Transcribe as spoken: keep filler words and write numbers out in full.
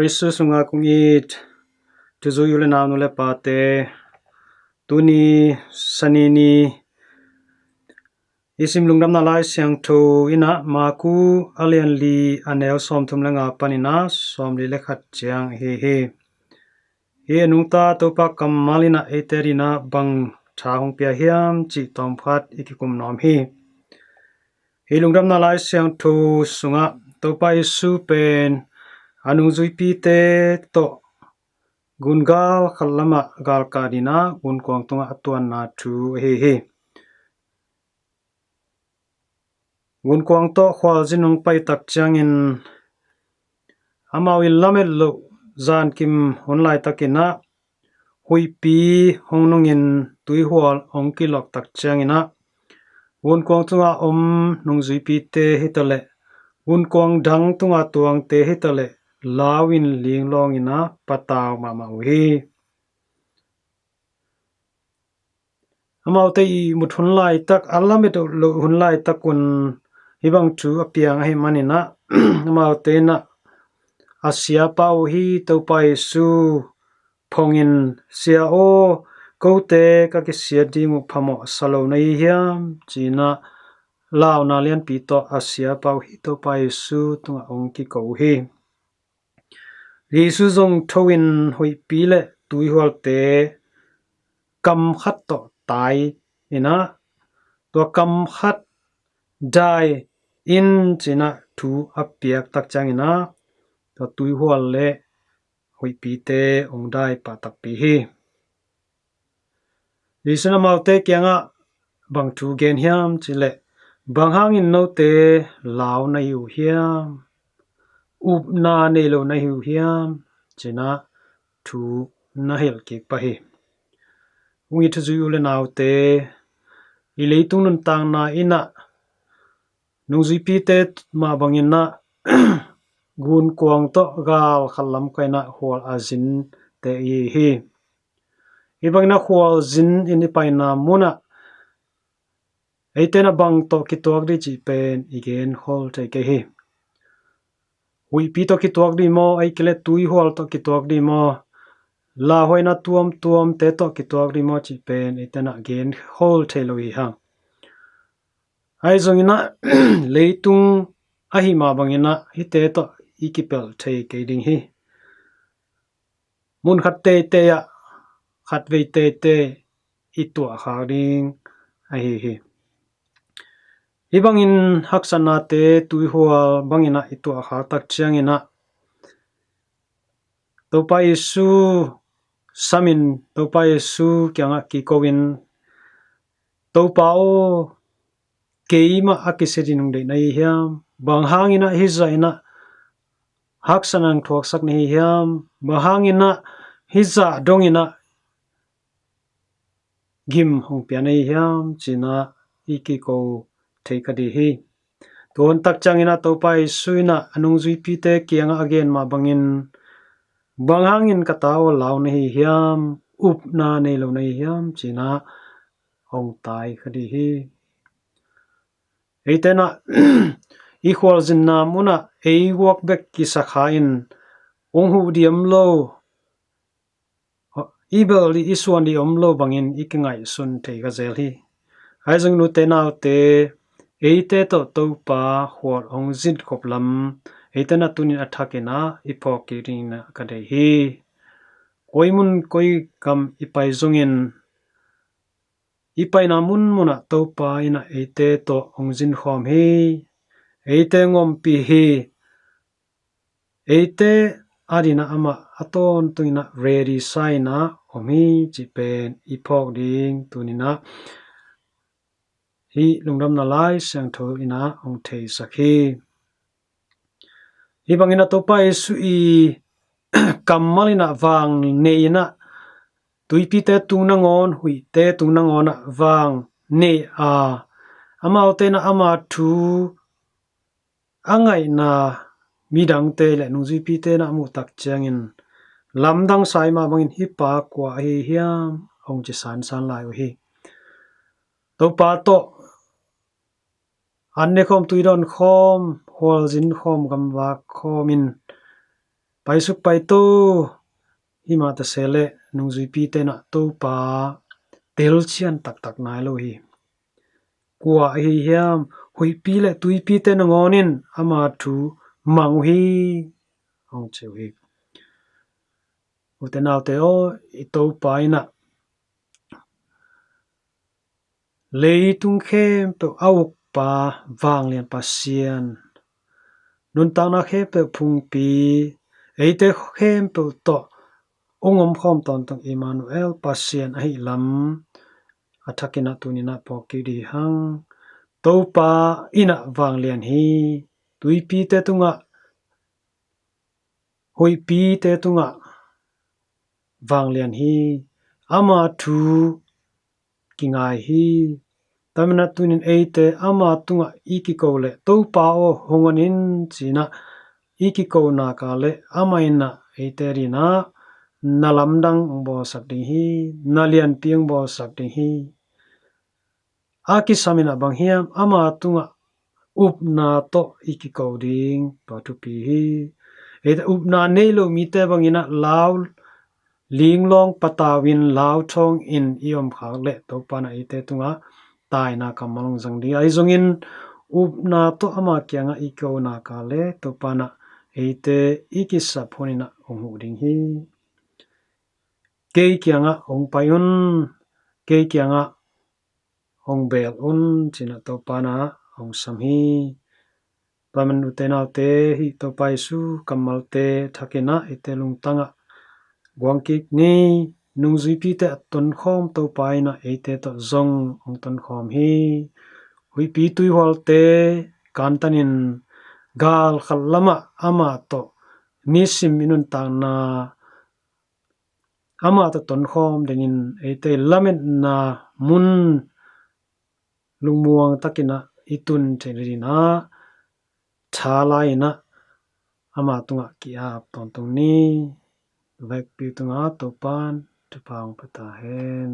Jesu sungah kong it thuzui u le nau, nu le pate, tuni Sani ni i sim Lungdamna Lai Siangtho in ah Maku a lian li, a neu sawmthum le nga panin ah sawmli le khat ciang ahi hi. Hih a nungta Topa kammal in ah eite adingin ah bang tha hong pia hiam cih tawmkhat i kikum nuam hi. Hih Lungdamna Lai Siangtho sungah Topa Jesu pen a nungzuipite tawh gungal khat lamah galkah dingin ah gunkuang tungah a tuanna thu ahi hi. Gunkuang tawh khualzin hong pai tak ciangin, amau i lamet loh zankim hun laitakin ah huihpi hong nungin tuihual hong kilawk tak ciangin ah, gunkuang tungah om nungzuipite hi taleh, gunkuang dang tungah tuangte hi taleh, lau in linglawng in ah patau mahmah uh hi. Amaute i mut hun laitak, a lamet loh hun laitak un hih bang thu a piang ahih manin ah, amaute in ah a siapa uh hi Topa Jesu phongin, "Sia aw, kote ka kisiat ding uh phamawh sa lo na hi hiam?" ci-in ah launa lianpi tawh a siapa uh hi Topa Jesu tungah hong kiko uh hi. Jesu zong tho in huihpi le tuihualte kam khat tawh tai in ah, tua kam khat dai in ci-in ah thu a piak tak ciangin ah, tua tuihual le huihpite hong dai pah takpi hi. Jesu in amaute kiangah bang thu gen hiam cih leh, "Bang hangin note lau na hi uh hiam? Upna nei lo na hi uh hiam?" ci-in ah thu na hilh kik pah hi. Kong it thuzui u le naute, i leitung nuntakna in ah nungzuipite mah bangin ah gunkuang tawh gal khat lamkah in ah khual a zinte i hi hi. Hih bangin ah khualzin in i paina munah eite in ah bang tawh kituak ding cih pen i genkhol thei kei hi. Huihpi tawh kituak ding maw, ahih kei leh tuihual tawh kituak ding maw, lauhuaina tuamtuamte tawh kituak ding maw cih pen eite in ah genkhol thei lo hi hang. Ahi zongin ah leitung ahih mah bangin ah hihte tawh i kipelh thei kei ding hi. Mun khat teitei ah, khatvei teitei i tuahkhak ding ahi hi. Hih bangin haksatnate tuihual bangin ah i tuahkhak tak ciangin ah, Topa Jesu samin, Topa Jesu kiangah kiko in, "Topa aw, keimah a kisia ding nong deih na hi hiam? Bang hangin ah hih zah in ah haksatna nong thuaksak na hi hiam? Bang hangin ah hih zah dongin ah gim hong pia na hi hiam?" ci-in ah i kiko thei kha ding hi. Tua hun tak ciangin ah Topa Jesu in ah a nungzuipite kiangah a gen mah bangin, "Bang hangin ka ta aw lau na hi hiam? Upna nei lo na hi hiam?" ci-in ah hong tai kha ding hi. Eite in ah i khualzinna munah ei guak bek kisakha in, hong huh ding om lo, i bel ding, i suan ding om lo bangin i kingaihsun thei kha zel hi. Ahi zongin ute naute, eite tawh Topa khual hong zin khop lam eite in ah tuni-in a thakin ah i phawk kik dingin ah ka deih hi. Koi mun koi gam i pai zongin, i paina munmunah Topa in ah eite tawh hong zin khawm hi. Eite hong ompih hi. Eite adingin ah amah a tawntungin ah ready sa-in ah om hi cih pen i phawk ding tuni-in ah hih Lungdamna Lai Siangtho in ah hong theisak hi. Hih bangin ah Topa Jesu i kammal in ah vang nei in ah, tuipite tung nangawn, huihte tung nangawn ah vang nei a, amaute in ah ama thu a ngaihna midangte le nungzuipite in ah a muh tak ciangin, lamdang sa ahih mah bangin, "Hih pa kua ahi hiam?" hong ci sansan lai uh hi. Topa tawh an ne khawm, tui dawn khawm, khualzin khawm, gamvak khawm in Paisuk paito, himah ta se leh nungzuipite in ah Topa telcian taktak nai lo hi. Kua ahi hiam? Huihpi le tuipite nangawn in ama thu mang uh hi, hong ci uh hi. Ute naute aw, i Topa in ah leitung khempeuh a ukpa, vanglian Pasian, nuntakna khempeuh phungpi, eite khempeuh tawh ong omkhawm tawntung Emmanuel, Pasian ahih lam a thakin ah tuni in ah phawk kik ding hi hang. Topa in ah vanglian hi, tuipite tungah, huihpite tungah vanglian hi. Ama thu kingai hi. Tua manin ah tuni in eite ama tungah i kiko leh, Topa aw, hong on in, ci-in ah i kiko nak leh, ama in ah eite adingin ah na lamdang ong bawlsak ding hi, na lianpi ong bawlsak ding hi. A kisam in ah bang hiam? Ama tungah upna tawh i kiko ding, tua thupi hi. Eite upna nei lo mite bangin ah lau, linglawng patau in, lau thawng in i om khak leh Topa in ah eite tungah taina kammal ong zang ding. Ahi zongin upna tawh ama kiangah i kiko nak leh Topa in ah eite i kisap hun in ah ong huh ding hi. Kei kiangah ong pai un, kei kiangah ong bel un, ci-in ah Topa in ah ong sam hi. Tua manin ute naute, hih Topa Jesu kammalte thakin ah eite lungtang ah guang kik ni. Nungzuipite a tonkhawm Topa in ah eite tawh zong ong tonkhawm hi. Huihpi tuihualte kantan in, gal khat lamah ama tawh nisim i nuntakna, ama tawh tonkhawm dingin eite lametna mun lungmuang takin ah i tun theih nadingin ah tha la-in ah ama tungah ki-ap tawntung ni. Vekpi tungah Topa'n thupha ong pia ta hen.